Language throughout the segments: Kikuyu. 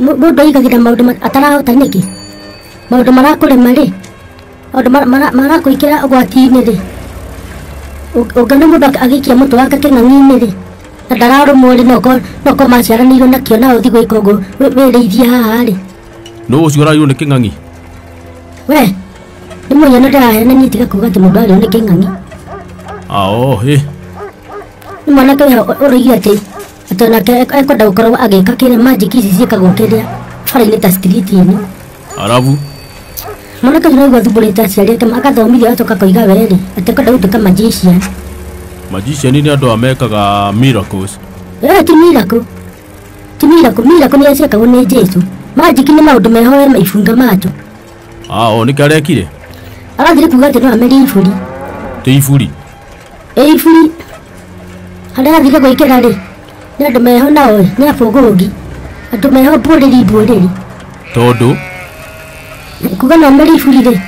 Mũndũ aigagĩra maũndũ atarahota nĩkĩ? Maũndũ marakũrema rĩ, maũndũ marakũingĩra ũgwati-inĩ rĩ, ũngĩona mũndũ agĩikia mũtwe wake kĩng'ang'i-inĩ rĩ, na ndararũmwo rĩ, no ũkorwo maciaranĩirwo nakĩo na ũthiĩ gwĩka ũguo wĩrĩithie haha rĩ. Nũ ũcio ũrarirwo nĩ kĩng'ang'i? We, nĩ mũhiano ndĩraheana niĩ tiga kuga atĩ mũndũ arĩo nĩ kĩng'ang'i. Ao, hĩ. Nĩ mwanake ũyũ ũroigire atĩ atĩ onake ekwenda gũkorwo agĩka kĩrĩa magic ici ciĩkagwo kĩrĩa bara-inĩ ta street-inĩ. Arabu. Mwanake ũcio nĩaigua athumbũrĩte aciari ake agathomithio agacoka akoiga we rĩ atĩ ekwenda gũtuĩka magician. Magician nĩ andũ a mekaga miracles. Ti miracle. Ti miracle, miracle nĩ ciekagwo nĩ Jesu. Magic nĩ maũndũ meho we ibunga macho. Ao, nĩkĩ arekire? Arathire kuga atĩ no amerie iburi. Ti iburi? Ĩ iburi. Harĩa arathire gwĩkĩra rĩ, nĩ andũ meho nao ĩ, nĩ abũgũngi. Andũ meho mbũrĩri mbũrĩri. Tondũ? Kuga no amerie iburi rĩ,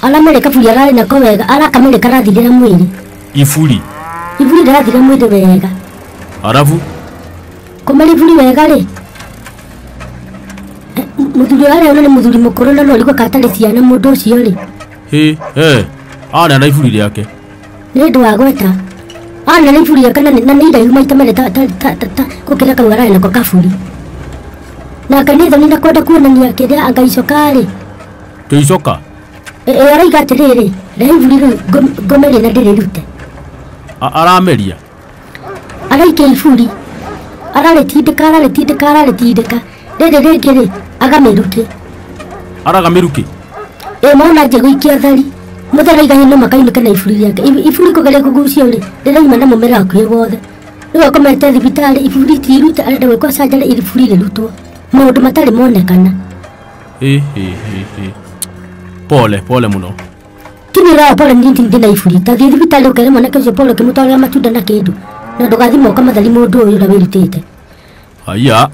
aramere kaburi ararĩ nako wega, arakamere karathirĩra mwĩrĩ. Iburi? Iburi rĩrathira mwĩrĩ wega. Arabu? Kũmeria iburi wega rĩ, mũthuri ũrĩa arĩ nĩ mũthuri mũkũrũ na no ũrigwo kana atarĩ ciana mũndũ ũcio rĩ. Hĩ, he, arĩa na iburi rĩake. Nĩ ũndũ wa gweta. Arĩa na iburi rĩake na nĩ iraihu maita merĩ ta gũkĩra kau ararĩ nako kaburi. Nake nĩ thoni na kwenda kuonania kĩrĩa anga icoka rĩ. Kĩ icoka? Ĩ, arauga atĩrĩrĩ, rehe iburi rĩu ngomerie na ndĩrĩrute. Arameria? Araikia iburi. Ararĩtindĩka, ararĩtindĩka, ararĩtindĩka. Rĩrĩ rĩngĩ rĩ, agamĩruke. Aragamĩruke? Ĩ, mona anjia gũikia thari. Mũthera aiga no makainũke na iburi rĩake. Iburi kũgeria kũgucio rĩ, rĩrauma na mũmera hakuhĩ wothe. Rĩu akomete thibitarĩ, iburi ti irute, arenda gwĩkwo surgery iburi rĩrutwo. Maũndũ matarĩ monekana. Hĩ, hĩ, hĩ, hĩ. Pole, pole mũno. Ti nĩ ũrawa pole nĩ ndĩ na iburi. Ta thiĩ thibitarĩ ũkere mwanake ũcio pole ũkĩmũtwarĩra matunda na kĩndũ. Na ndũgathiĩ moka mathari mũndũ ũyũ ũrĩa wĩrutĩte. Haiya.